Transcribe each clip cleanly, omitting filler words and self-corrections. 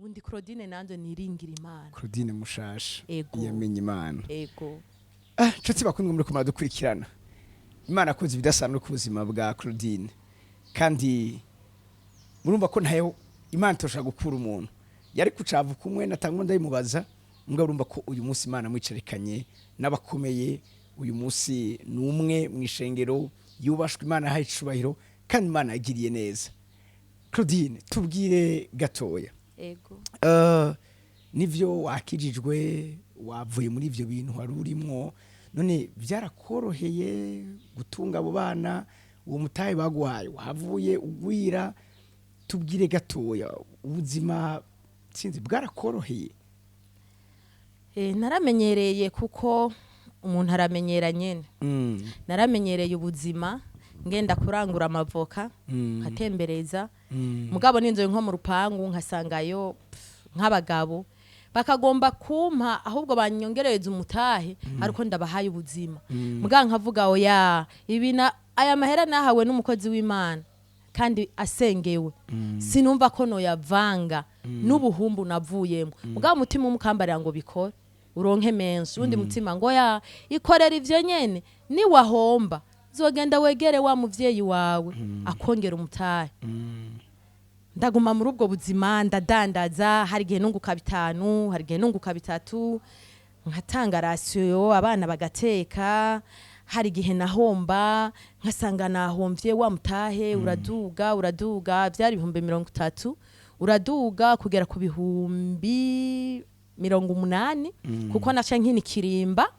Ubu ndi Claudine nanjye niringira Imana. Claudine mushasha. Ego. Yamenye Imana. Ego. Ah, nshuti bakundwa muri kumara dukurikirana, Imana akoze ibidasanzwe ku buzima bwa Claudine, kandi murumva ko ntayo Imana itoshobora gukura umuntu yari kucavu kumwe natangwa. Ndayimubaza mbwa, urumva ko uyu munsi Imana mwicarikanye n'abakomeye. Uyu munsi ni umwe mu ishengero yubashwe, Imana yahaye icubahiro kandi Imana yagiriye neza. Claudine, tubwire gatoya. Ego. Nivyo wakijijwe, wavuye muri ivyo bintu wari urimwo. None byarakoroheye gutunga abo bana? Uwo mutahe baguhaye wavuye ugwira? Tubwire gatoya ubuzima, sinzi, bwarakoroheye? Naramenyereye kuko umuntu aramenyera nyene. Naramenyereye ubuzima, ngenda kurangura amavoka, nkatembereza. Mugabo ninzoye nko mu rupangu nkasangayo nk'abagabo bakagomba kumpa, ahubwo banyongerereza umutahe ariko ndabahaye ubuzima. Mugabo nkavuga: "Oya, ibi na aya mahera nahawe n'umukozi w'Imana kandi asengewe, sinumva ko noyavanga n'ubuhumbu navuyemo." Mugabo umutima umukambarira ngo bikore uronke menshi, undi mutima ngo ya ikorera ivyo nyene, niwahomba zogenda wegere wa muvyeyi wawe akongera umutahe. Ndaguma muri ubwo buzima, ndadandaza. Hari igihe nunguka bitanu, hari igihe nunguka bitatu, nkatanga ration, abana bagateka. Hari igihe nahomba, nkasanga nahomvye wa mutahe, uraduga, uraduga, byari 30,000, uraduga kugera ku 80,000, kuko naca nkina ikirimba.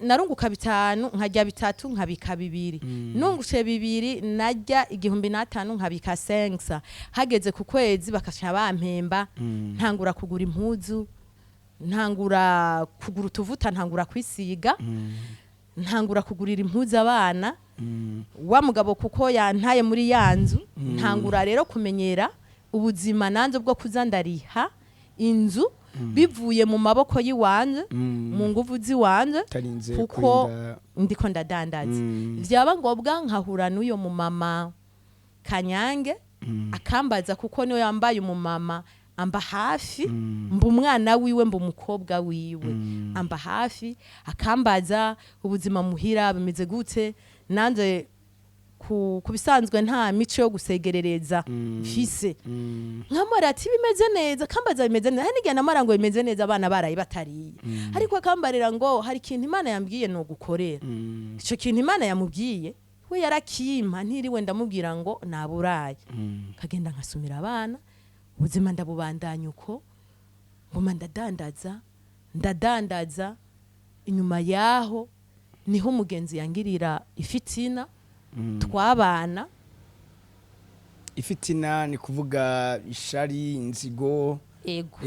Narunguka bitanu, nkarya bitatu, nkabika bibiri. Nungutse bibiri, narya 1005, nkabika 500. Hageze ku kwezi bakaca bampemba, ntangura kugura impuzu, ntangura kugura utuvuta, ntangura kwisiga, ntangura kugurira impuzu abana. Wa mugabo kuko yantaye muri ya nzu, ntangura rero kumenyera ubuzima nanze bwo kuza ndariha inzu bivuye mu maboko y'iwanje, mu nguvu z'iwanje, Utarinze kuko kurinda. ndiko ndadandaza. Vyaba ngombwa nkahura n'uyo mumama Kanyange, akambaza, kuko niyo yambaye umumama amba hafi, mba umwana wiwe, mba umukobwa wiwe, amba hafi, akambaza ubuzima muhira bimeze gute. Nanjye ku bisanzwe nta mico yo gusegerereza mfise. Nkamara ati: "Bimeze neza." Kambaza: "Bimeze neza?" Hari n'igihe namara ngo: "Bimeze neza," abana baraye batariye. Ariko akambarira ngo hari ikintu Imana yambwiye no gukorera. Ico kintu Imana yamubwiye we yarakimpa, ntiriwe ndamubwira ngo naburaye. Kagenda nkasumira abana, ubuzima ndabubandanya uko, nguma ndadandaza, ndadandaza. Inyuma yaho niho umugenzi yangirira ifitina twabana. Ifitina ni kuvuga ishari, inzigo? Ego.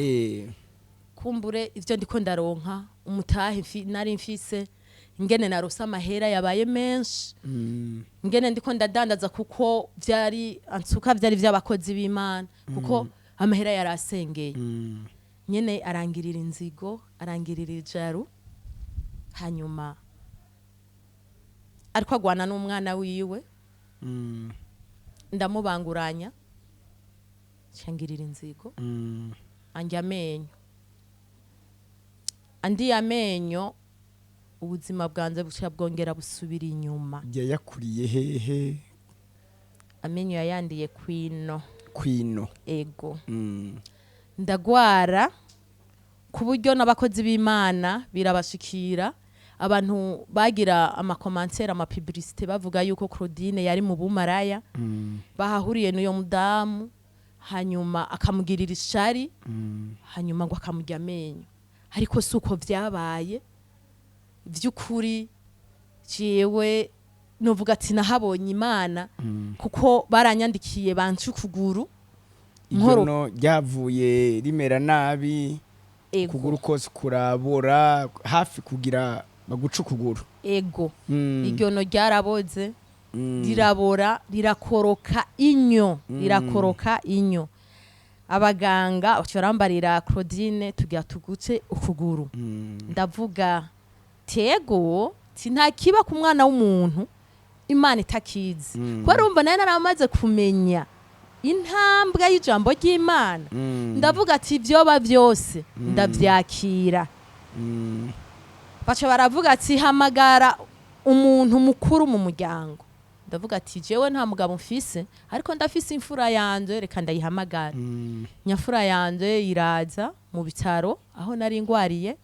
Kumbure ivyo ndiko ndaronka, umutahe nari mfise, ingene narose amahera yabaye menshi, ingene ndiko ndadandaza, kuko vyari ansuka, vyari vy'abakozi b'Imana, kuko amahera yarasengeye. Nyene arangirira inzigo, arangirira ijaru. Hanyuma ariko agwana n'umwana wiwe, ndamubanguranya, cangirira inzigo, anjya amenyo, andiye amenyo, ubuzima bwanjye buca bwongera busubira inyuma. Yayakuriye hehe? Amenyo yayandiye kwino. Kwino? Ego. Ndagwara ku buryo n'abakozi b'Imana birabashikira. Abantu bagira ama commentaires, ama publicités, bavuga yuko Claudine yari mu bumaraya, bahahuriye n'uyo mudamu, hanyuma akamugirira ishari, hanyuma ngo akamurya amenyo. Ariko si uko vyabaye vy'ukuri. Jewe novuga ati nahabonye Imana, kuko baranyandikiye banca ukuguru. Nkoro. Iryo ryavuye rimera nabi? Ego. Ukuguru kose kurabora, hafi kugira baguca ukuguru? Ego. Iryono ryaraboze, rirabora, rirakoroka inyo, rirakoroka inyo. Abaganga baca barambarira: "Claudine, tugira tuguce ukuguru." Ndavuga tego ti nta kiba ku mwana w'umuntu Imana itakizi, kubera urumva nayo naramaze kumenya. Intambwe y'ijambo ry'Imana. Ndavuga ati ibyoba byose ndavyakira. Baca baravuga ati hamagara umuntu mukuru mu muryango. Ndavuga ati jewe nta mugabo mfise, ariko ndafise imfura yanje, reka ndayihamagara. Nyafura yanje iraza mu bitaro aho nari ngwariye.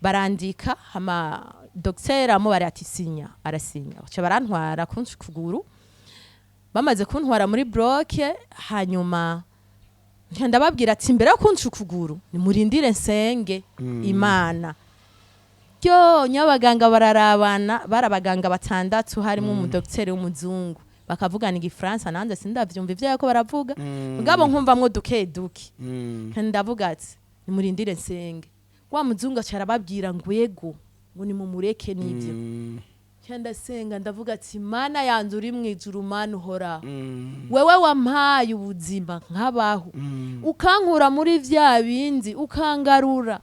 Barandika, hama dogiteri amubara ati sinya, arasinya. Baca barantwara kunca ukuguru. Bamaze kuntwara muri bloc, hanyuma nca ndababwira ati mbere yo kunca ukuguru nimurindire nsenge Imana. Ryo nyabaganga bararabana, bari abaganga batandatu, harimo umudogiteri w'umuzungu, bakavugana igifaransa, nanjye sindavyumva ivyo yariko baravuga, mugabo nkumvamwo duke duke. Ndavuga ati nimurindire nsenge. Wa muzungu aca arababwira ngo ego, ngo nimumureke n'ivyo. Nca ndasenga, ndavuga ati Mana yanjye uri mu ijuru, Mana uhoraho, wewe wampaye ubuzima nkabaho, ukankura muri vya bindi, ukangarura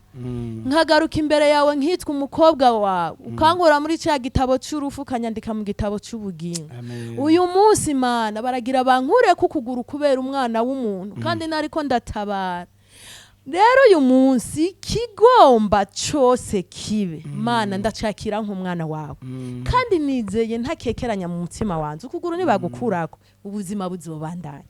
nkagaruka imbere yawe nkitwa umukobwa wawe, ukankura muri cya gitabo c'urufu ukanyandika mu gitabo c'ubugingo. Amen. Uyu munsi Mana baragira bankure ku kuguru kubera umwana w'umuntu, kandi nariko ndatabara. Rero uyu munsi ikigomba cose kibe, Mana ndacakira nk'umwana wawe, kandi nizeye ntakekeranya mu mutima wanje ukuguru nibagukurako ubuzima buzobandanya.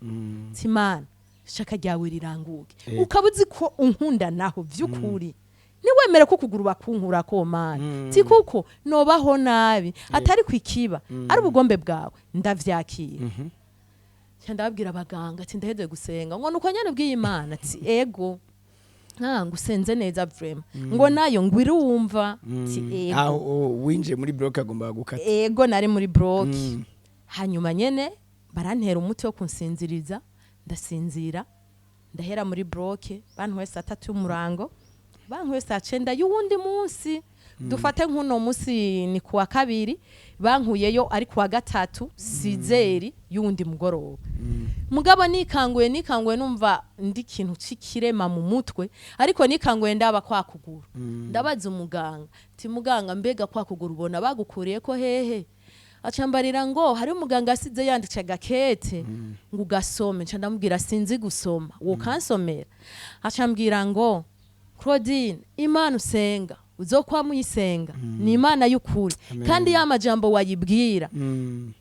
Ati Mana ishaka ryawe riranguke. Ukaba uzi ko unkunda naho vy'ukuri, niwemere ko ukuguru bakunkurako Mana, ti kuko nobaho nabi atari kwikiba ari ubugombe bwawe, ndavyakira. Nca ndababwira abaganga ati ndaheze gusenga. Ngo nuko nyene ubwiye Imana? Ati ego. Ngo usenze neza vraiment, ngo nayo ngo irumva. Ati ego. Aho winjiye muri bloc agomba gukata? Ego, nari muri bloc. Hanyuma nyene barantera umuti wo kunsinziriza, ndasinzira, ndahera muri bloc. Bantuye saa 3 y'umurango, bankuye saa 9 y'uwundi munsi. Dufate nk'uno munsi ni kuwa kabiri, bankuyeyo ari kuwa gatatu 6h y'uwundi mugoroba. Mugabo nikanguye numva ndi kintu c'ikirema mu mutwe, ariko nikanguye ndaba kwa kuguru. Ndabaza umuganga ti muganga, mbega kwa kuguru ubona bagukuriye ko hehe? Acambarira ngo hari umuganga asize yanditse agakete ngo ugasome. Nca ndamubwira sinzi gusoma, wokansomera? Acambwira ngo Claudine, Imana usenga uzokwama uyisenga ni Imana y'ukuri. Amen. Kandi ya majambo wayibwira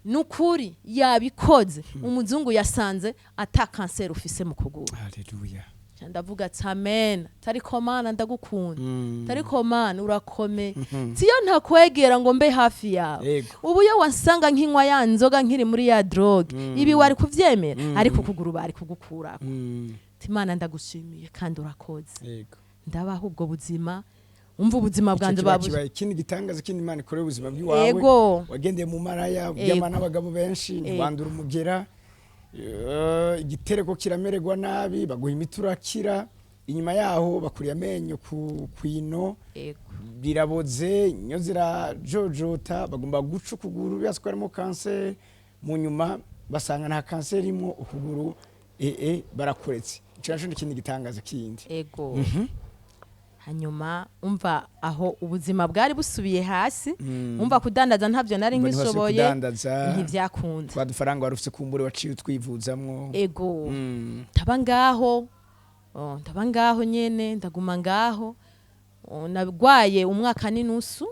nukuri yabikoze. Umuzungu yasanze ata kanseri ufise mu kuguru. Haleluya. Nca ndavuga ati amen, tariko Mana ndagukunda, tariko Mana urakomeye. Tiyo ntakwegera ngo mbe hafi yawe, ubu iyo wansanga nkinywa ya nzoga, nkiri muri ya drogue, ibi wari kuvyemera? Ariko ukuguru bari kugukurako. Ati Imana ndagushimiye kandi urakoze. Ndabaho ubwo buzima, umva ubuzima Ico bwanje kiba babu kibaye ikindi gitangaza, ikindi Imana ikorera ubuzima bw'iwawe. Wagendeye mu maraya, uryama n'abagabo benshi, ntiwandura umugera, igitereko kiramererwa nabi, baguha imiti urakira. Inyuma yaho bakuriye amenyo ku kwino, biraboze, inyo zirajojota, bagomba guca ukuguru bibaza ko harimo kanseri. Mu nyuma basanga nta kanseri irimo ukuguru, barakuretse. Ico naco ni ikindi gitangaza kindi. Ego. Hanyuma umva aho ubuzima bwari busubiye hasi, umva kudandaza ntabyo nari Umva ntiwasubiye nkishoboye. kudandaza. Ntibyakunda. Twa dufaranga wari ufise kumbure waciye utwivuzamwo. Ego. Ndaba ngaho, oh, ndaba ngaho nyene, ndaguma ngaho. Oh, nagwaye umwaka n'inusu.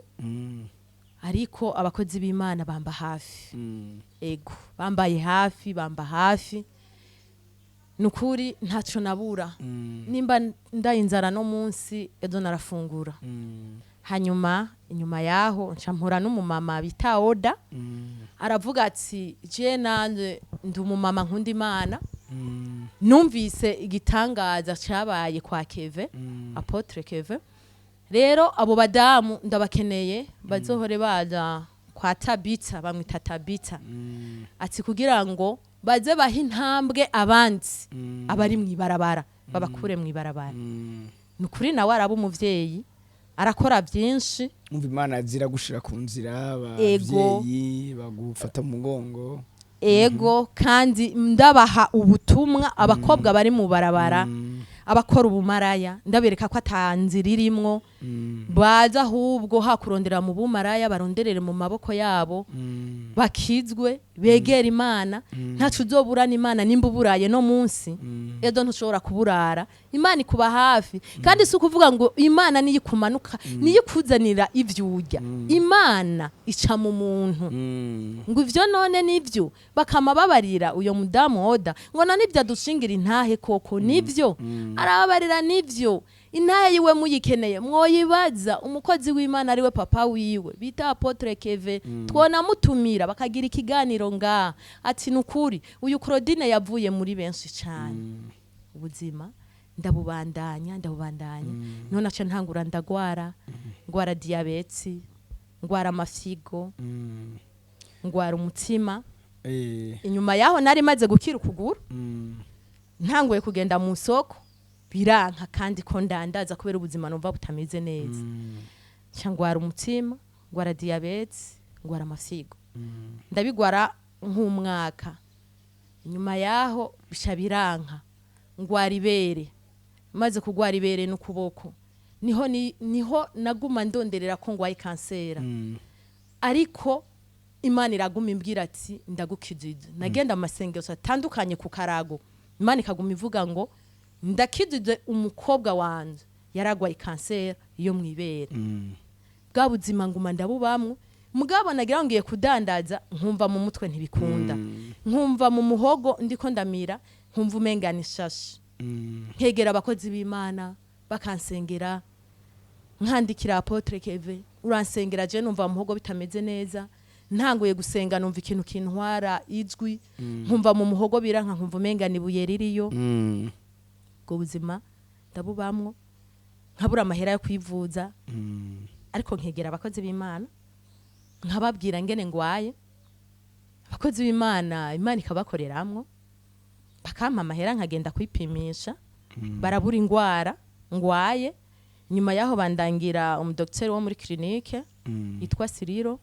Ariko abakozi b'Imana bamba hafi. Ego, bambaye hafi, bamba hafi nukuri, ntaco nabura. Nimba ndaye inzara no munsi ejo narafungura. Hanyuma inyuma yaho nca mpura n'umumama bita Oda. Aravuga ati je nanje ndi umumama nkunda Imana. Numvise igitangaza cabaye kwa Keve, apôtre Keve. Rero abo badamu ndabakeneye bazohore baza kwa Tabita, bamwita Tabita. Ati kugira ngo baze bahe intambwe abandi abari mw'ibarabara, babakure mw'ibarabara. Ni ukuri nawe araba umuvyeyi, arakora byinshi. Umva Imana ziragushira ku nzira, abavyeyi bagufata mu mugongo. Ego, kandi ndabaha ubutumwa abakobwa bari mu barabara, abakora ubumaraya, ndabereka ko atanzira irimwo. Baza ahubwo hakurondera mu bumaraya, baronderere mu maboko yabo, bakizwe, begera Imana. Ntaco uzoburana Imana. Nimba uburaye no munsi, ejo ntushobora kuburara. Imana ikuba hafi. Kandi si ukuvuga ngo Imana niyo ikumanuka, niyo ikuzanira ivyo urya. Imana ica mu muntu. Ngo ivyo none nivyo bakama babarira uyo mudamu Oda, ngo none ibyo adushingira intahe koko nivyo arababarira, nivyo. Intahe yiwe muyikeneye mwoyibaza umukozi w'Imana ariwe papa wiwe bita Apôtre Keve. Twona mutumira bakagira ikiganiro ngaha, ati nukuri uyu Claudine yavuye muri benshi cyane. Ubuzima ndabubandanya, ndabubandanya. None aca ntangura ndagwara, ngwara diyabeti, ngwara amafyigo, ngwara umutima. Inyuma yaho nari maze gukira ukuguru, ntanguye kugenda mu soko biranka, kandi ko ndandaza kubera ubuzima numva butameze neza. Nca ngwara umutima, ngwara diyabete, ngwara amafyigo. Ndabigwara nk'umwaka. Inyuma yaho bica biranka, ngwara ibere. Maze kugwara ibere n'ukuboko, niho niho naguma ndonderera ko ngwaye kansera. Ariko Imana iraguma imbwira ati ndagukijije. Nagenda amasengesho atandukanye ku karago, Imana ikaguma ivuga ngo ndakijije umukobwa wanje yaragwaye kanseri yo mwibere. Bwa buzima nguma ndabubamwo, mugabo nagira ngo ngiye kudandaza, nkumva mu mutwe ntibikunda, nkumva mu muhogo ndiko ndamira, nkumva umenga ni ishashi. Nkegera abakozi b'Imana bakansengera, nkandikira Apôtre Keve: uransengera, je numva mu muhogo bitameze neza. Ntanguye gusenga numva ikintu kintwara ijwi, nkumva mu muhogo biranka, nkumva umenga ni ibuye ririyo. Ubwo buzima ndabubamwo, nkabura amahera yo kwivuza. Ariko nkegera abakozi b'Imana, nkababwira ngene ngwaye. Abakozi b'Imana, Imana ikabakoreramwo, bakampa amahera nkagenda kwipimisha, barabura ingwara ngwaye. Nyuma yaho bandangira umudokiteri wo muri clinique yitwa Siriro.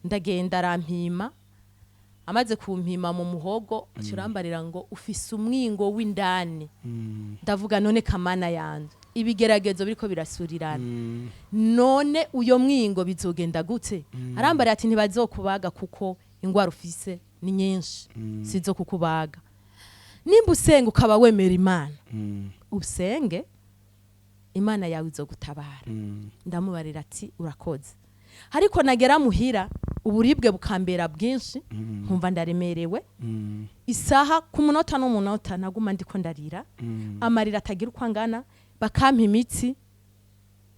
Ndagenda arampima. Amaze kumpima mu muhogo, acirambarira ngo ufise umwingo w'indani. Ndavuga: none kamana yanje, ibigeragezo biriko birasurirana, none uyo mwingo bizogenda gute? Arambarira ati ntibazokubaga kuko ingwara ufise ni nyinshi, sizo kukubaga. Nimba usenga ukaba wemera Imana, usenge, Imana yawe izogutabara. Ndamubarira ati urakoze. Ariko nagera muhira uburibwe bukambera bwinshi, nkumva ndaremerewe. Isaha ku munota n'umunota naguma ndiko ndarira amarira atagira uko angana. Bakampa imitsi,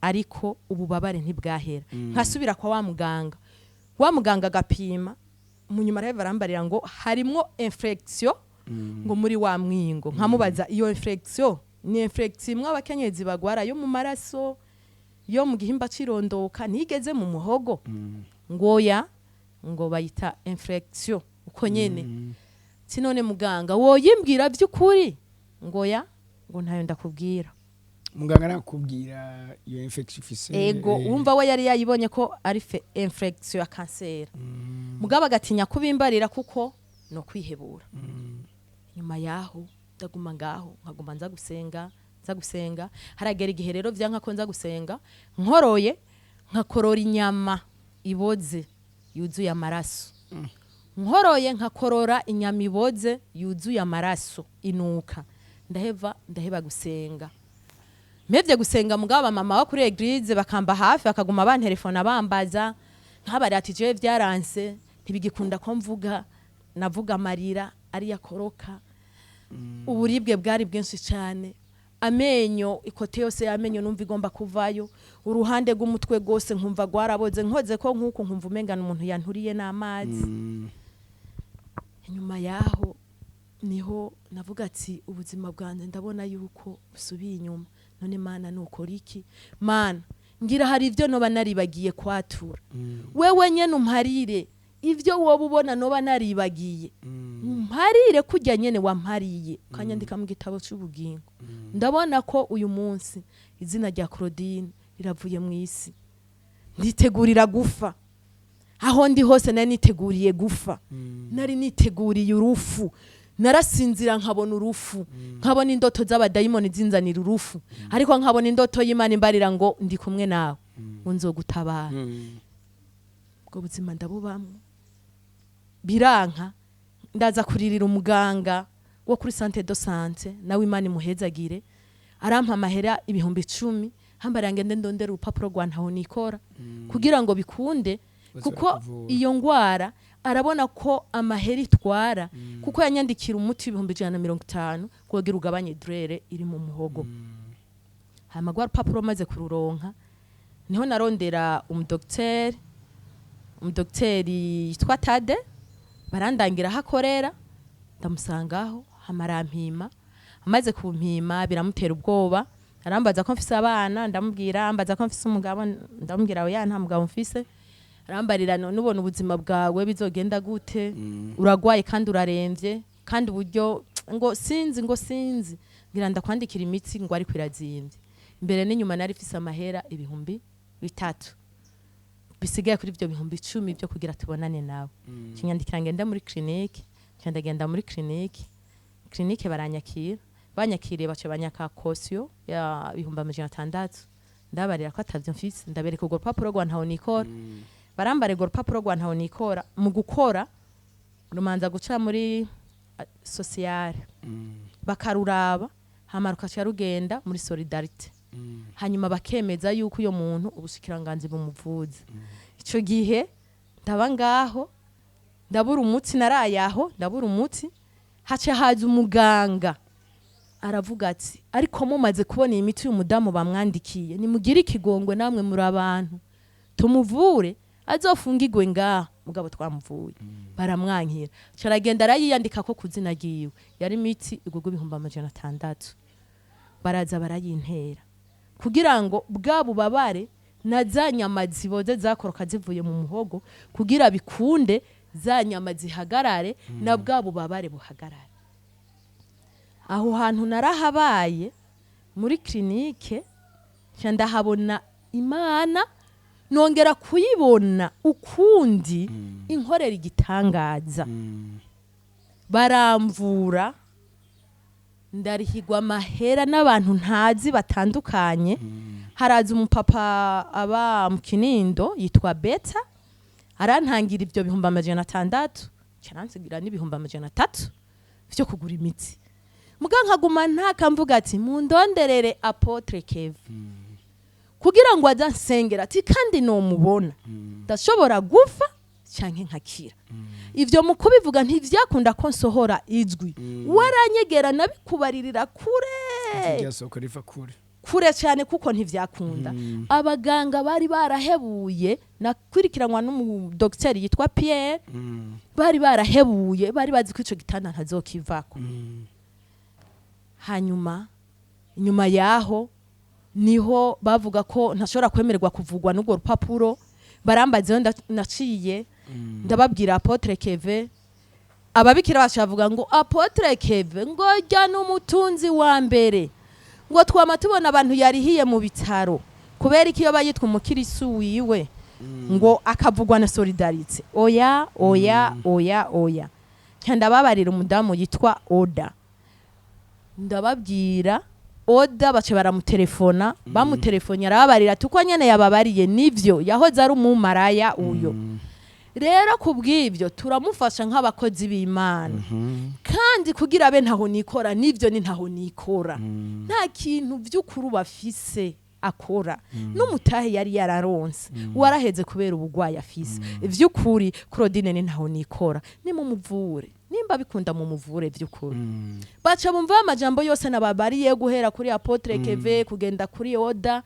ariko ububabare ntibwahera. Nkasubira kwa wa muganga, wa muganga agapima. Mu nyuma rero barambarira ngo harimwo infection ngo muri wa mwingo. Nkamubaza: iyo infection ni infection imwe abakenyezi bagwara yo mu maraso, yo mu gihimba cirondoka, ntigeze mu muhogo? Ngoya, ngo bayita infection uko nyene. Sinone muganga woyimbwira by'ukuri? Ngoya, ngo ntayo ndakubwira. Muganga arakubwira iyo infection ufise? Ego. Wumva we yari yayibonye ko ari infection ya kanseri, mugabo agatinya kubimbarira kuko no kwihebura. Nyuma yaho ndaguma ngaho, nkaguma nza gusenga, nza gusenga. Haragera igihe rero vyanka ko nza gusenga. Nkoroye nkakorora inyama iboze yuzuye amaraso. Nkoroye nkakorora inyama iboze yuzuye amaraso inuka. Ndaheva, ndaheba gusenga. Mpevye gusenga, mugabo mama wo kuri église bakamba hafi, bakaguma bantelefona bambaza. Nkabari ati jewe vyaranse, ntibigikunda ko mvuga, navuga amarira ari yakoroka. Uburibwe bwari bwinshi cyane. Amenyo, ikote yose y'amenyo numva igomba kuvayo. Uruhande rw'umutwe rwose nkumva rwaraboze, nkoze ko nk'uku nkumva umengana umuntu yanturiye n'amazi. Inyuma yaho niho navuga ati ubuzima bwanjye ndabona yuko busubiye inyuma. None Mana, nukora iki? Mana, ngira hari ibyo noba naribagiye kwatura. Wewe nyene umparire ibyo woba ubona noba naribagiye, umparire kujya nyene wampariye ukanyandika mu gitabo cy'ubugingo. Ndabona ko uyu munsi izina rya Claudine riravuye mu isi. Nditegurira gufa. Aho ndi hose nari niteguriye gufa, nari niteguriye urufu. Narasinzira nkabona urufu, nkabona indoto z'abadayimoni zinzanira urufu, ariko nkabona indoto y'Imana imbarira ngo ndi kumwe nawe, ngo nzogutabara. Ubwo buzima ndabubamwo, biranka. Ndaza kuririra umuganga wo kuri centre de santé, nawe Imana imuhezagire, arampa amahera 10,000, hambarira ngende ndondera urupapuro rwa ntaho nikora kugira ngo bikunde, Baze kuko barakuvura. iyo ngwara arabona ko amahera itwara, kuko yanyandikira umuti 150,000 kugira ugabanye douleur iri mu muhogo. Hama rwa rupapuro maze kururonka, niho narondera umudokiteri yitwa Tade, barandangira aho akorera, ndamusangaho, hama arampima. Amaze kumpima biramutera ubwoba, arambaza ko mfise abana, ndamubwira, ambaza ko mfise umugabo, ndamubwira oya, nta mugabo mfise. Arambarira: "None ubona ubuzima bwawe bizogenda gute? Uragwaye kandi uraremvye, kandi uburyo ngo sinzi, ngo sinzi." Ngira ndakwandikira imiti, ngo ariko irazimvye. Imbere n'inyuma nari mfise amahera 3,000 bisigaye kuri ibyo 10,000 byo kugira tubonane nawe. Kinyandikira ngende muri clinique, nca ndagenda muri clinique. Clinique baranyakira, banyakiriye baca banyaka caution ya 600,000. Ndabarira ko atavyo mfise, ndabereka urwo rupapuro rwa ntaho nikora. Barambara urwo rupapuro rwa ntaho nikora, mu gukora rumanza guca muri sociale, bakaruraba, hama rukaca rugenda muri solidarité, hanyuma bakemeza yuko uyo muntu ubushikiranganzi bumuvuza. Ico gihe ndaba ngaho, ndabura umuti, naraye aho ndabura umuti. Haca haza umuganga, aravuga ati: "Ariko mumaze kubona iyi miti uyu mudamu bamwandikiye, nimugire ikigongwe, namwe muri abantu, tumuvure azofungigwe ngaha." Mugabo twamuvuye baramwankira, caragenda arayiyandika ko kuzina ryiwe. Yari imiti igurwa 600,000. Baraza barayintera kugira ngo bwa bubabare na za nyama ziboze zakoroka zivuye mu muhogo, kugira bikunde za nyama zihagarare na bwa bubabare buhagarare. Aho hantu narahabaye muri clinique, nca ndahabona Imana, nongera kuyibona ukundi inkorera igitangaza. Baramvura, ndarihigwa amahera n'abantu ntazi batandukanye. Haraza umupapa aba mu Kinindo yitwa Beta, arantangira ibyo 600,000, caransigira n'300,000 vyo kugura imiti. Muga nkaguma ntakamvuga ati: "Mundonderere apôtre Keve kugira ngo aza nsengera," ati kandi nomubona ndashobora gufa canke nkakira. Ivyo mu kubivuga ntivyakunda ko nsohora ijwi, waranyegera nabikubaririra kure. Ryasohoka riva kure. Kure cyane, kuko ntivyakunda. Abaganga bari barahebuye, nakurikiranwa n'umudokiteri yitwa Pierre, bari barahebuye, bari bazi ko ico gitanda ntazokivako. Hanyuma inyuma yaho niho bavuga ko ntashobora kwemererwa kuvugwa n'urwo rupapuro. Barambaza iyo naciye, ndababwira apôtre Keve. Ababikira bacu bavuga ngo apôtre Keve ngo jya n'umutunzi wa mbere, ngo twama tubona abantu yarihiye mu bitaro, kubera iki iyo bayitwa umukirisu wiwe ngo akavugwa na solidarité? Oya, oya, oya, oya. Nca ndababarira umudamu yitwa Oda, ndababwira Oda, baca baramutelefona. Bamutelefonye arababarira ati uko nyene yababariye nivyo, yahoze ari umumaraya uyo. Rero kubw'ibyo turamufasha nk'abakozi b'Imana, kandi kugira abe ntaho nikora, nivyo ni ntaho nikora, nta kintu vy'ukuri bafise akora, n'umutahe yari yararonse waraheze kubera ubugwayi afise. Vy'ukuri Claudine ni ntaho nikora, nimumuvure, nimba bikunda mumuvure vy'ukuri. Baca bumva amajambo yose nababariye, guhera kuri apôtre Keve kugenda kuri Oda,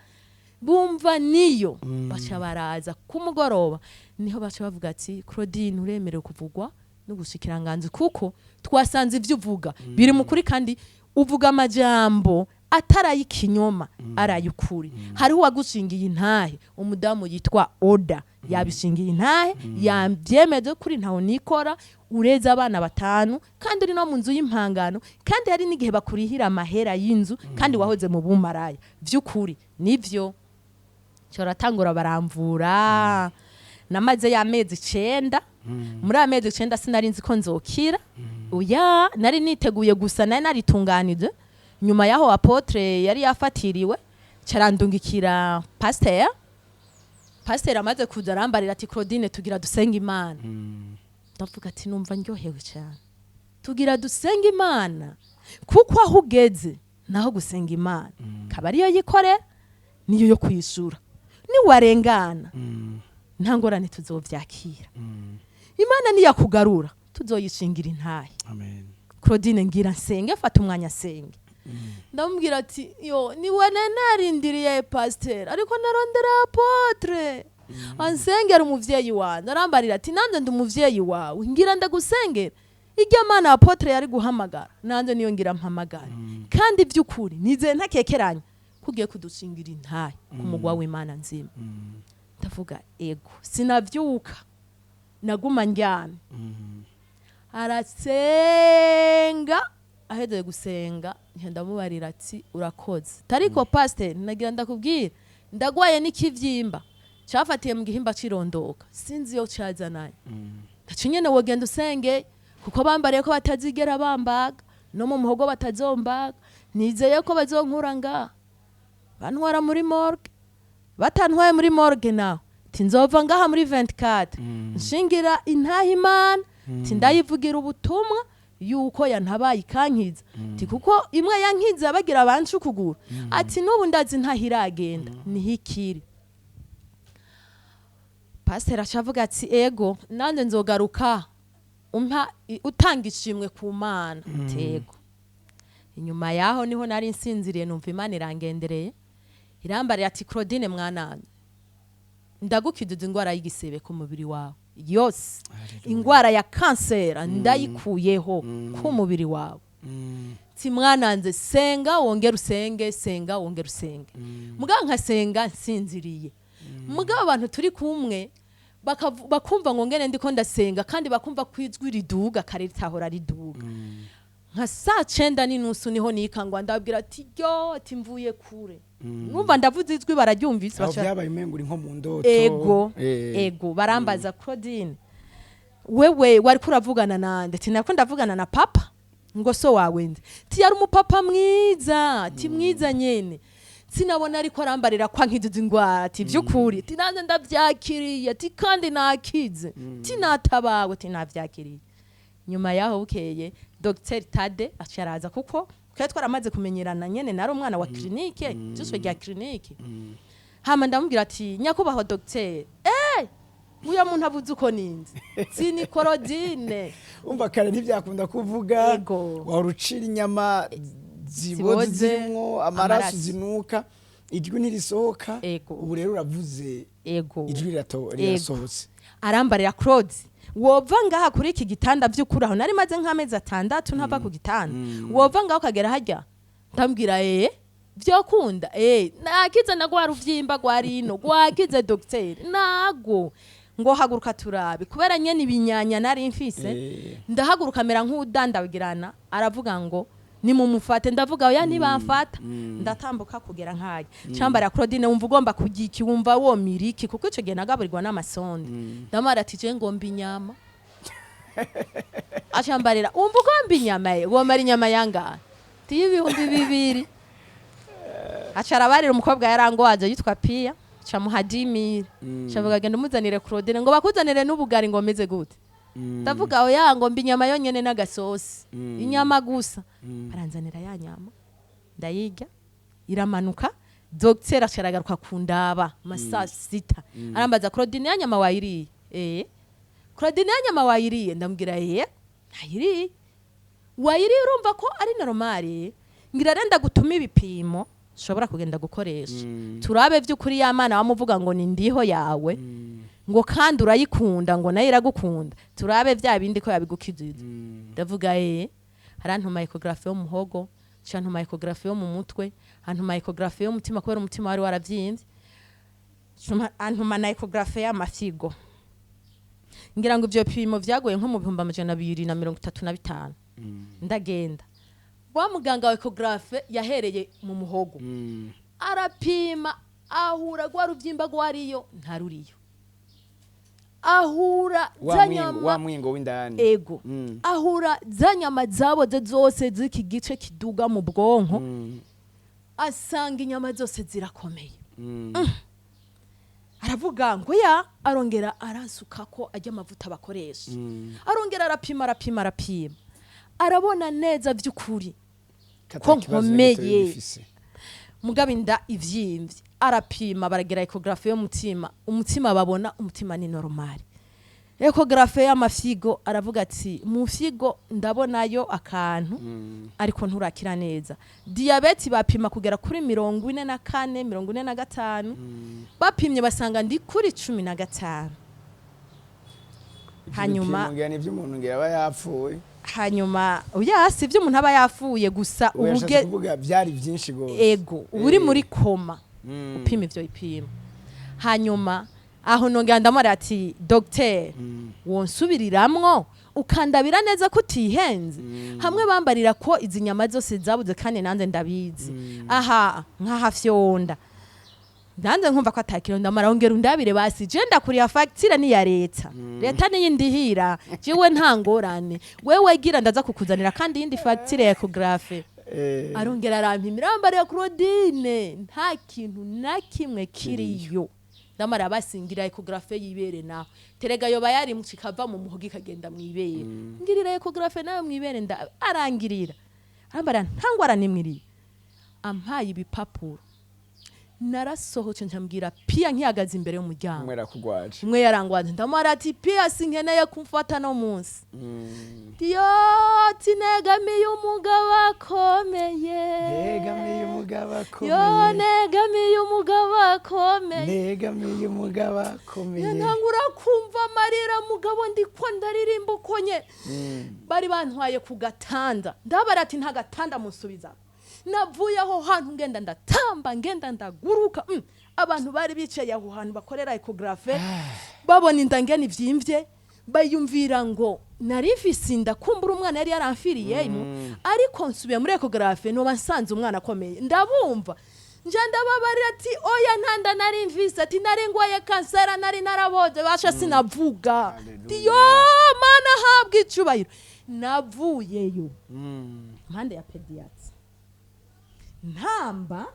bumva niyo. Baca baraza ku mugoroba, niho baca bavuga ati: "Claudine, uremerewe kuvugwa n'ubushikiranganzi, kuko twasanze ivyo uvuga biri mu kuri, kandi uvuga amajambo atarayikinyoma, arayukuri. Hariho uwagushingiye intahe, umudamu yitwa Oda yabishingiye intahe, yabyemeje kuri ntaho nikora, ureze abana batanu, kandi uri no mu nzu y'impangano, kandi hari n'igihe bakurihira amahera y'inzu, kandi wahoze mu bumaraya. Vy'ukuri nivyo." Coratangura baramvura, namaze y'amezi 9. Muri ayo mezi 9 sinari nzi ko nzokira. Oya, nari niteguye gusa, nari naritunganije. Nyuma yaho apôtre yari yafatiriwe, carandungikira pasteur. Pasteur amaze kuza arambarira ati: "Claudine, tugira dusenga Imana." Ndavuga ati: "Numva ndyohewe cyane, tugira dusenga Imana, kuko aho ugeze naho gusenga Imana kaba ariyo yikorera, niyo yo kwishura, niwarengana nta ngorane, tuzovyakira. Imana niyakugarura tuzoyishingira intahe." Amen. "Claudine, ngira nsenge, fata umwanya senge." Ndamubwira ati: "Yo, niwe narindiriye pasteur, ariko narondera apôtre ansengera umuvyeyi wanje." Arambarira ati: "Nanjye ndi umuvyeyi wawe, ngira ndagusengera. Irya Mana apôtre yari guhamagara, nanjye niyo ngira mpamagara, kandi by'ukuri nizeye ntakekeranya ko ugiye kudushingira intahe ku mugwa w'Imana nzima." Ndavuga ego. Sinavyuka, naguma ndyamye. Arasenga, ahejeje gusenga ndamubarira ati: "Urakoze." Tariko pasteur, nagira ndakubwira, ndagwaye n'ikivyimba cyafatiye mu gihimba cirondoka, sinzi iyo cazanaye. Ndaca nyene wogenda usenge, kuko bambariye ko batazigera bambaga, no mu muhogo batazombaga. Nizeye ko bazonkura ngaha bantwara muri morgue. Batantwaye muri morgue naho, ti nzova ngaha muri 24 nshingira intaha Imana, ti ndayivugira ubutumwa yuko yantabaye ikankiza, ti kuko imwe yankiza bagira banca ukuguru, ati n'ubu ndazi ntaho iragenda, niho ikiri. Pasiteri acavuga ati: "Ego, nanjye nzogaruka umpa utanga ishimwe ku Mana." Tego inyuma yaho niho nari nsinziriye, numva Imana irangendereye, irambarira ati: "Claudine mwananje, ndagukijije indwara y'igisebe ku mubiri wawe yose, indwara ya kanseri ndayikuyeho ku mubiri wawe." Ti mwananze, senga wongere usenge, senga wongere usenge. Mugabo nkasenga nsinziriye, mugabo abantu turi kumwe bakumva ngo ngene ndiko ndasenga, kandi bakumva ko ijwi riduga kare ritahora riduga. Nka saa 9:30 niho nikangwa, ndabwira ati: "Ryo," ati, "mvuye kure, numva ndavuze ijwi bararyumvise." Aho Baca byabaye umengo uri nko mu ndoto. Ego. Ego, barambaza: "Claudine, wewe wariko uravugana nande?" Ati: "Nako ndavugana na papa." Ngo: "So wawe nde?" Ti yari umupapa mwiza, ti mwiza nyene, sinabona ariko arambarira kwa nkizizi ingwara, ati vy'ukuri, ti nanjye ndavyakiriye, ati kandi nakize, ti natabawe, ti navyakiriye. Nyuma yaho bukeye Dr Tade aca araza, kuko twari twaramaze kumenyerana nyene, nari umwana wa clinique, jisho rya clinique. Hama ndamubwira ati: "Nyakubahwa dogiteri, uyo muntu avuze uko ninzi sini Claudine." Umva, kare ntibyakunda kuvuga. Ego. Wahora ucira inyama ziboze, ziboze, zirimwo amaraso, amaraso. Zinuka, ijwi ntirisohoka. Ego. Ubu rero uravuze, Ego. ijwi rirasohotse. Arambarira: "Claude, wova ngaha kuri iki gitanda by'ukuri?" Aho nari maze nk'amezi 6 ntava ku gitanda. "Wova ngaho ukagera harya?" Ndambwira: "Vyokunda, nakize, nagwara uvyimba rwarino rwakize dogiteri nago." Ngo: "Haguruka turabe," kubera nyene ibinyanya nari mfise. Ndahaguruka mera nk'udandabwirana. Aravuga ngo: "Nimumufate." Ndavuga: "Oya, ntibamfata." Ndatambuka kugera nkajya cambara: "Claudine, wumva ugomba kurya iki? Wumva womira iki?" Kuko ico gihe nagaburirwa n'amasonde. Ndamara ati: "Je ngomba inyama." Acambarira: "Wumva ugomba inyama ye, womara inyama yangahe?" Ti 2000. Aca arabarira umukobwa yarangwaje yitwa Pia, camuha 10 000, cavuga: "Genda umuzanire Claudine." Ngo: "Bakuzanire n'ubugari?" Ngo: "Meze gute?" Ndavuga: "Oya, ngomba inyama yonyene n'agasosi, inyama gusa." Baranzanira ya nyama, ndayirya, iramanuka. Dogiteri aca aragaruka kundaba masaa 6, arambaza: "Claudine, ya nyama wayiriye? Claudine, ya nyama wayiriye?" Ndamubwira: "Nayiriye." "Wayiriye, urumva ko ari normal. Ngira renda gutuma ibipimo ushobora kugenda gukoresha, turabe vy'ukuri ya Mana wamuvuga ngo ni ndiho yawe, ngo kandi urayikunda, ngo nayo iragukunda, turabe vya bindi ko yabigukijije." Ndavuga: "Eh." Arantuma échographie yo mu muhogo, cantuma échographie yo mu mutwe, antuma échographie y'umutima kubera umutima wari waravyimbye, antuma na échographie y'amafyigo. Ngira ngo ivyo bipimo vyagoye nko mu 235,000. Ndagenda, wa muganga wa échographie yahereye mu muhogo, arapima, ahura rwa ruvyimba rwariyo ntaruriyo. Ahura Wa za mwingo, nyama wa mwingo w'indani. Ego. Ahura za nyama zaboze zose z'iki gice kiduga mu bwonko, asanga inyama zose zirakomeye. Aravuga ngo ya, arongera aransuka ko ajya amavuta bakoresha. Arongera arapima, arapima, arapima, arabona neza by'ukuri Kata ko kibazo na gito nkomeye. bifise. Mugabo inda ivyimbye. Arapima, baragira échographie y'umutima, umutima babona umutima ni normal. Échographie y'amafyigo, aravuga ati mu fyigo ndabonayo akantu, ariko nturakira neza. Diabète bapima kugera kuri 44, 45, bapimye basanga ndi kuri 15. Ivyo Hanyuma bipimo ngira ni ivy'umuntu ngira aba yapfuye. Hanyuma oya, si ibyo umuntu aba yapfuye gusa. Ubu yashatse ubuge kuvuga byari byinshi gose. Ego, uba uri muri coma upima ivyo bipimo. Hanyuma aho nongera ndamara ati dogiteri, wonsubiriramwo ukandabira neza ko utihenze, hamwe bambarira ko izi nyama zose zabuze kandi nanze ndabizi aha nk'ahafyonda nanze nkumva ko atakiro, ndamara ongera undabire basi, je ndakuriha fagitire ni ya leta, leta niyo indihira jewe, nta ngorane, wewe gira ndaza kukuzanira kandi iyindi fagitire ya échographie. Arongera arampimira, ambariye Claudine nta kintu na kimwe kiriyo. Ndamara basingira échographie y'ibere naho, terega yoba yari kikava mu muhogo ikagenda mwibere, ngirira échographie nayo mwibere nda. Arangirira, arambara nta ngwara nimwe iriyo. Ampaye ibipapuro, narasohotse ncambwira Pia nkihagaze imbere y'umuryango. Umwe arakugwaje. Umwe yarangwaje. Ndamara ati Pia, sinkeneye kumfata no munsi. Yo tinegamiye umugabo akomeye. Negamiye umugabo Yo akomeye. negamiye umugabo akomeye. Negamiye umugabo akomeye. Ntangura kumva amarira, mugabo ndiko ndaririmba uko nye bari bantwaye ku gatanda. Ndabara ati nta gatanda musubiza, navuye aho hantu ngenda ndatamba, ngenda ndaguruka. Abantu bari bicaye aho hantu bakorera échographie babona inda ngene ivyimbye, bayumvira ngo nari mfise inda, kumbura umwana yari yaramfiriyemo, ariko nsubiye muri échographie noba nsanze umwana akomeye. Ndabumva nje ndababarira ati oya, ntanda nari mfise, ati nari ngwaye kansera, nari naraboze basha sinavuga. Hallelujah. Yo mana habwa icubahiro, navuyeyo impande ya pédiatre ntamba,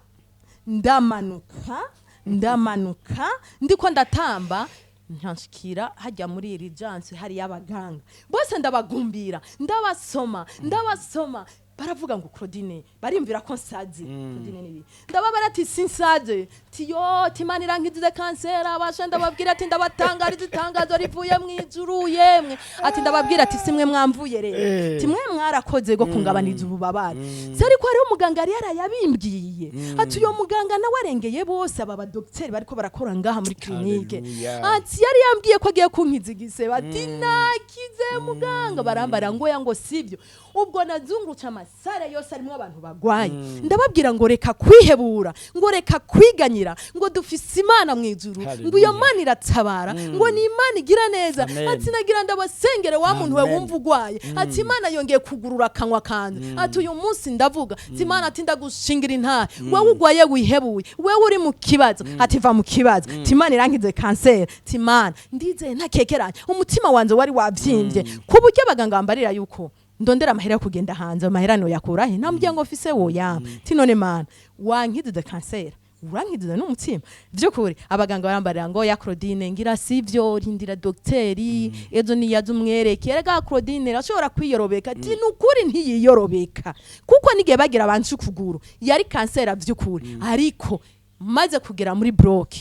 ndamanuka, ndamanuka ndiko ndatamba, nkanshikira hajya muri urgence hariyo abaganga bose, ndabagumbira, ndabasoma, ndabasoma. Baravuga ngo Claudine, barimvira ko nsaze, Claudine nibi. Ndababara ati sinsaze, tiyo timana irankizize kanseri abasha. Ndababwira ati ndabatangariza itangazo rivuye mu ijuru yemwe, ati ndababwira ati simwe mwamvuye rero, timwe mwarakoze go kungabaniza ububabare. Se ariko hariho umuganga yari yarayabimbwiye, ati uyo muganga nawe arengeye bose aba badogiteri bariko barakora ngaha muri clinique. Hallelujah. Ati yari yambwiye ko agiye kunkiza igisebe, ati nakize muganga. Barambara ngo ya, ngo sibyo. Ubwo nazungurutse amasare yose arimo abantu bagwaye, ndababwira ngo reka kwihebura, ngo reka kwiganyira, ngo dufise Imana mu ijuru, ngo iyo Hallelujah. Mana iratabara, ngo ni Imana igira neza. Amen. Ati nagira ndabasengere wa muntu we Amen. wumva ugwaye, ati Imana yongeye kugurura akanwa kanje, ati uyu munsi ndavuga, ati Imana, ati ndagushingira intahe, wewe ugwaye wihebuye, wewe uri mu kibazo, ati va mu kibazo, ati Imana irankize kanseri, ati Imana ndizeye ntakekeranye. Umutima wanje wari wavyimbye ku buryo abaganga bambarira yuko ndondera amahera yo kugenda hanze, amahera noyakura he? Nta muryango mfise woyampa. Ati none Mana wankizize kanseri, urankizize n'umutima vy'ukuri. Abaganga barambarira ngo ya Claudine, ngira sivyo, rindira dogiteri ejo niyaza umwereke. Erega Claudine arashobora kwiyorobeka. Ati nukuri ntiyiyorobeka, kuko nigihe bagira banci ukuguru yari kanseri vy'ukuri, ariko maze kugera muri bloc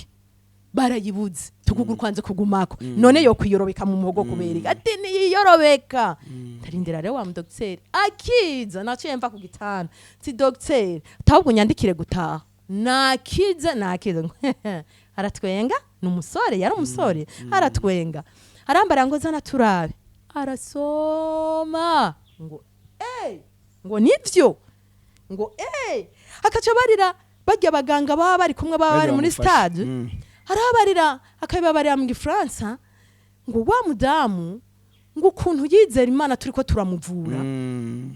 barayibuze, tukuguru kwanze kugumako, none yo kwiyorobeka mu muhogo kubereka? Ati niyiyorobeka. Ndarindira rero wa mudogiteri akiza, naciye mva ku gitanda ti dogiteri ahubwo nyandikire gutaha, nakize, nakize. Aratwenga, ni umusore, yari umusore, aratwenga, arambara ngo zana turabe. Arasoma ngo eh, ngo nivyo, ngo eh, akaca barira barya abaganga baba bari kumwe, baba bari muri bamufasha. stade. Arabarira, akabibabarira mu Gifaransa ngo wa mudamu Ngo ukuntu yizera Imana turi ko turamuvura,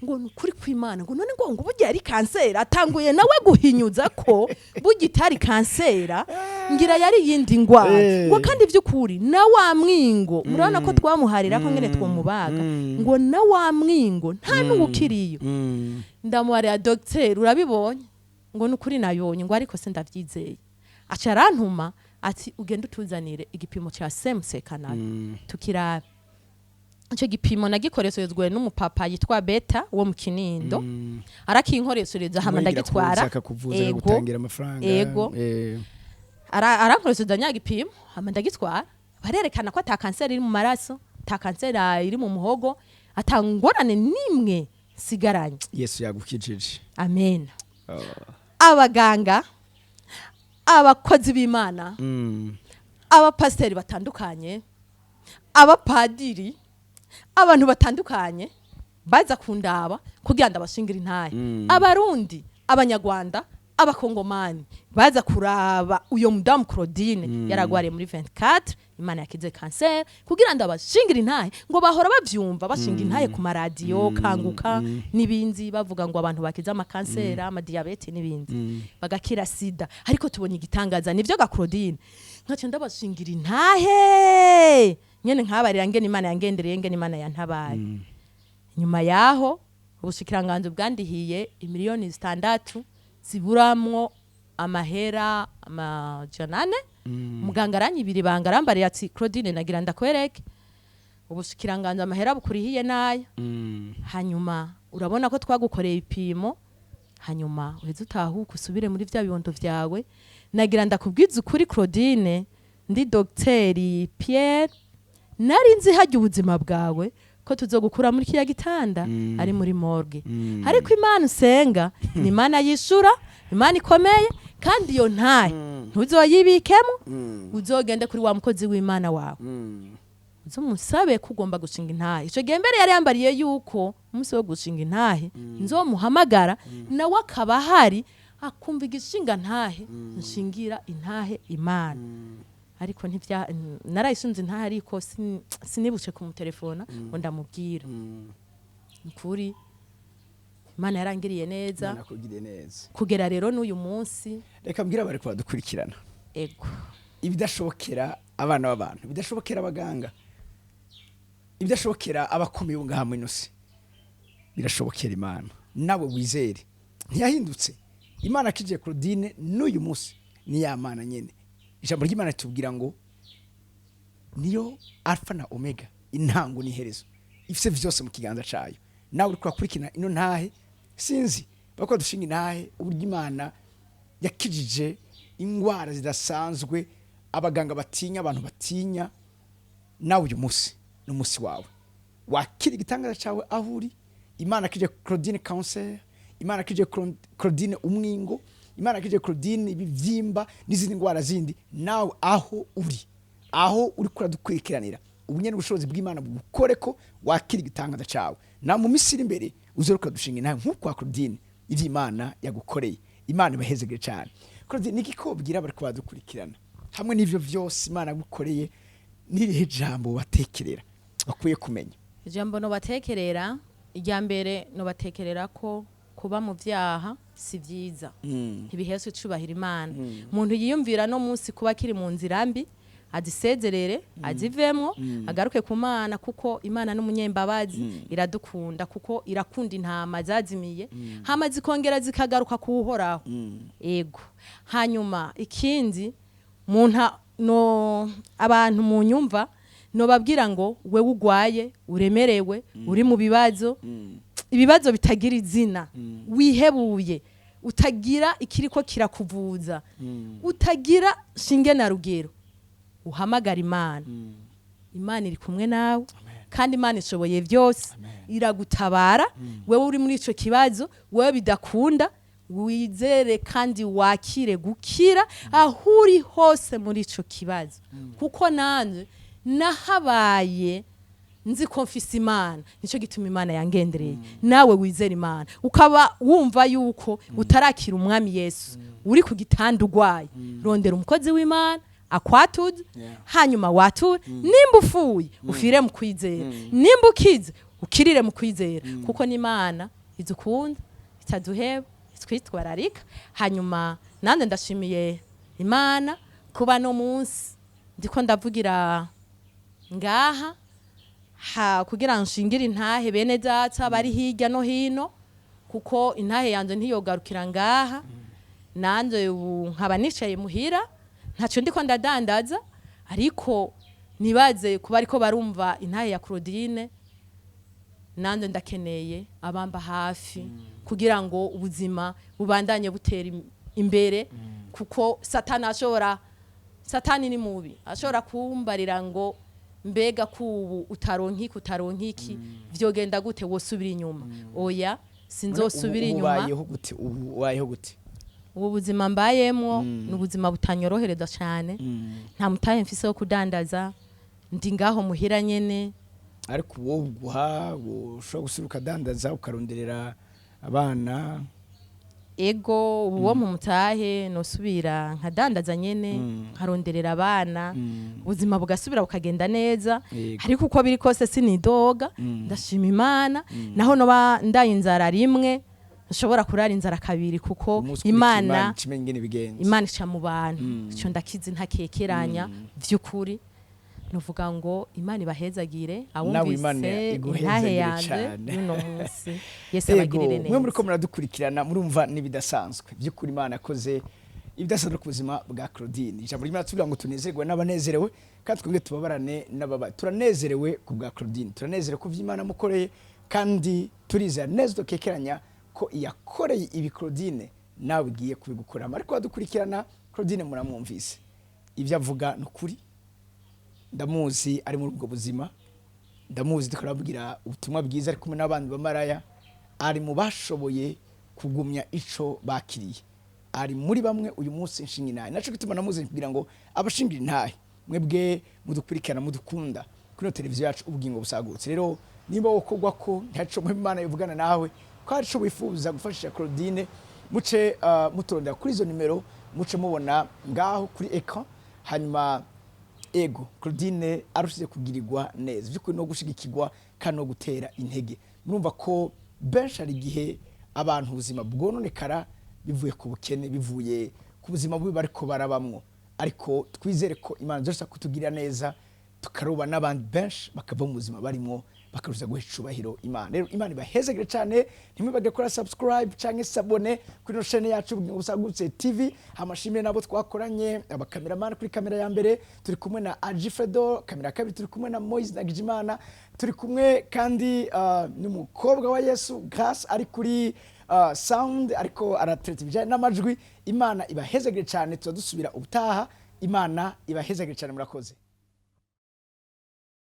ngo ni ukuri kw'Imana, ngo none ngo burya yari kanseri. Atanguye nawe guhinyuza ko burya itari kansera, ngira yari iyindi ndwara. Ngo kandi by'ukuri na wa mwingo, murabona ko twamuharira ko ngene twomubaga, ngo na wa mwingo nta n'uwukiriyo. Ndamuharira: "Dogiteri, urabibonye?" Ngo ni ukuri nabibonye, ngo ariko se ndabyizeye. Aca arantuma ati: "Ugende utuzanire igipimo cya CMC Canada tukirabe." Icyo gipimo nagikoresherezwe n'umupapa yitwa Beta wo mu Kinindo, arakinkoreshereza, hama ndagitwara. Akakuvuza, Ego. akagutangira amafaranga. Ego. Arankoreshereza nya gipimo, hama ndagitwara, barerekana ko ata kanseri iri mu maraso, ata kanseri iri mu muhogo, ata ngorane n'imwe nsigaranye. Yesu yagukijije. Amen. Oh. Abaganga, abakozi b'Imana, abapasiteri batandukanye, abapadiri, abantu batandukanye baza kundaba kugira ngo ndabashingire intahe. Abarundi, Abanyarwanda, Abakongomani baza kuraba uyo mudamu Claudine yaragwariye muri 24, Imana yakize kanseri, kugira ngo abashingire intahe. Ngo bahora bavyumva bashinga intahe ku maradiyo, Kanguka n'ibindi, bavuga ngo abantu bakize amakanseri, amadiyabete n'ibindi, bagakira sida, ariko tubonye igitangaza nivyo ga Claudine. Nkaca ndabashingira intahe nyene, nkabarira ngene Imana yangendereye, ngene Imana yantabaye. Nyuma yaho ubushikiranganji bwandihiye imiliyoni 6 ziburamwo amahera 400. Muganga aranyibira ibanga, arambariye ati: "Claudine, nagira ndakwereke ubushikiranganji amahera bukurihiye naya. Hanyuma urabona ko twagukoreye ibipimo, hanyuma uheze utahuka usubire muri vya bibondo vyawe. Nagira ndakubwiza ukuri, Claudine, ndi Dogiteri Pierre, nari nzi hajya ubuzima bwawe ko tuzogukura muri kiriya gitanda ari muri morgue, ariko Imana usenga ni Imana yishura, Imana ikomeye, kandi iyo ntahe ntuzoyibikemo. Uzogende kuri wa mukozi w'Imana wawe, uzomusabe ko ugomba gushinga intahe." Ico gihe mbere yari yambariye yuko umunsi wo gushinga intahe nzomuhamagara, nawe akaba ahari, akumva igishinga ntahe nshingira intahe Imana. Ariko ntivya narayishinze intahe, ariko sinibutse kumutelefona ngo ndamubwira. Ukuri Imana yarangiriye neza. Imana yakugiriye neza. Kugera rero n'uyu munsi. Reka mbwira abari badukurikirana: Ego. Ibidashobokera abana b'abantu, ibidashobokera abaganga, ibidashobokera abakomeye bo ngaha muri ino si, birashobokera Imana. Nawe wizere, ntiyahindutse. Imana akije Claudine, n'uyu munsi ni ya Mana nyene. Ijambo ry'Imana ritubwira ngo niyo Alpha na Omega, intango n'iherezo, ifise vyose mu kiganza cayo. Nawe uriko urakurikirana ino ntahe, sinzi bako dushinga intahe, uburyo Imana yakijije ingwara zidasanzwe, abaganga batinya, abantu batinya, nawe uyu munsi ni umunsi wawe, wakira igitangaza cyawe aho uri. Imana akije Claudine cancer, Imana akije Claudine umwingo, Imana akije Claudine ibivyimba n'izindi ndwara zindi. Nawe aho uri, aho uri kuradukurikiranira ubu nyene, ubushobozi bw'Imana bugukore ko wakira igitangaza cyawe. Na mu minsi iri imbere uzoruka dushinga intahe nk'uko kwa Claudine, ivyo Imana yagukoreye. Imana ibahezegere cyane. Claudine, niki ko bwira abari kubadukurikirana hamwe n'ivyo vyose Imana yagukoreye? N'irihe jambo batekerera bakwiye kumenya? Ijambo nobatekerera, irya mbere nobatekerera ko kuba mu vyaha si vyiza, ntibihesha icubahiro Imana. Umuntu yiyumvira no munsi kuba akiri mu nzira mbi, azisezerere, azivemwo, agaruke ku Mana, kuko Imana n'umunyembabazi, iradukunda, kuko irakunda intama zazimiye, hama zikongera zikagaruka kuwuhoraho. Ego. Hanyuma ikindi muntu no abantu mu nyumva nobabwira ngo wewe ugwaye, uremerewe, uri mu bibazo, ibibazo bitagira izina, wihebuye, utagira ikiriko kirakuvuza, utagira shinge na rugero, uhamagara Imana. Imana iri kumwe nawe, kandi Imana ishoboye byose, iragutabara. Wewe uri muri ico kibazo, wewe bidakunda, wizere kandi wakire gukira aho uri hose muri ico kibazo, kuko nanje nahabaye nzi ko mfise Imana, nicyo gituma Imana yangendereye. Nawe wizera Imana, ukaba wumva yuko utarakira Umwami Yesu, uri ku gitanda ugwaye, rondera umukozi w'Imana. Akwatuze. Hanyuma wature. Nimba ufuye, ufire mu kwizera. Nimba ukize, ukirire mu kwizera, kuko n'Imana idukunda, itaduheba, itwitwararika. Hanyuma nanjye ndashimiye Imana kuba no munsi ndiko ndavugira ngaha kugira nshingire intahe bene data bari hirya no hino, kuko intahe yanjye ntiyogarukira ngaha. Nanjye ubu nkaba nicaye muhira, ntacyo ndiko ndadandaza, ariko nibaze kuba ariko barumva intahe ya Claudine. Nanjye ndakeneye abamba hafi kugira ngo ubuzima bubandanye butera imbere, kuko Satani ashobora, Satani ni mubi, ashobora kumbarira ngo: "Mbega kubu utaronka iki, utaronka iki, vyogenda gute? Wosubira inyuma?" Oya, sinzosubira Ubu inyuma. Ubayeho gute ubu? Ubayeho gute? Ubu buzima mbayemwo ni ubuzima butanyorohereza cyane. Nta mutahe mfise wo kudandaza, ndi ngaho muhira nyene. Ariko uwo guha ushobora gusubira ukadandaza, ukaronderera abana. Ego, ubu wo mu mutahe nosubira nkadandaza nyene, nkaronderera abana, ubuzima bugasubira bukagenda neza. Ariko uko biri kose sinidoga, ndashima Imana. Naho noba ndaye inzara rimwe, nshobora kurara inzara kabiri, kuko Umunsi ukurikira Imana ikimenye ingene bigenza. Imana ica mu bantu, icyo ndakizi, ntakekeranya. Vy'ukuri nuvuga ngo Imana ibahezagire Nawe Imana abumvise iguhezagire intahe yanje cane. y'uno munsi. Yesu Ego, abagirire mwe muri ko neza. muradukurikirana, murumva n'ibidasanzwe. By'ukuri Imana yakoze ibidasanzwe ku buzima bwa Claudine. Ijambo ry'Imana tuvuga ngo tunezerwe n'abanezerewe, kandi twebwe tubabarane n'ababaye. Turanezerewe ku bwa Claudine, turanezerewe ku vy'Imana mukoreye, kandi turizera neza dukekeranya ko iyakoreye ibi Claudine nawe igiye kubigukoramo. Ariko badukurikirana, Claudine muramwumvise, ibyo avuga ni ukuri. Ndamuzi ari muri ubwo buzima, ndamuzi tukarabwira ubutumwa bwiza ari kumwe n'abandi bamaraya. Ari mu bashoboye kugumya ico bakiriye, ari muri bamwe uyu munsi nshinga intahe. Naco gituma namuzi kugira ngo abashingira intahe mwebwe mudukurikirana, mudukunda kuri ino televiziyo yacu Ubugingo Busagutse. Rero niba wokorwa ko ntaco mu Imana yivugana nawe, ko hari ico wifuza gufashisha Claudine, muce muturondera kuri izo nimero muce mubona ngaho kuri écran. Hanyuma ego, Claudine arushize kugirirwa neza by'ukuri no gushigikirwa kandi no gutera intege. Murumva ko benshi hari igihe abantu ubuzima bwononekara bivuye ku bukene, bivuye ku buzima bubi bariko barabamwo, ariko twizere ko Imana izosha kutugirira neza, tukaroba n'abandi benshi bakava mu buzima barimo, bakaruza guha icubahiro Imana. Rero Imana ibahezagire cyane. Ntimwibagire gukora subscribe canke s'abonner kuri ino chaîne yacu Ubugingo Busagutse TV. Amashimwe nabo twakoranye, abakameramani: kuri kamera ya mbere turi kumwe na Aji Fredo, kamera ya kabiri turi kumwe na Moise Nagijimana, turi kumwe kandi n'umukobwa wa Yesu Grace ari kuri sound, ariko aratereta ibijyanye n'amajwi. Imana ibahezagire cyane. Tuza dusubira ubutaha. Imana ibahezagire cyane, murakoze.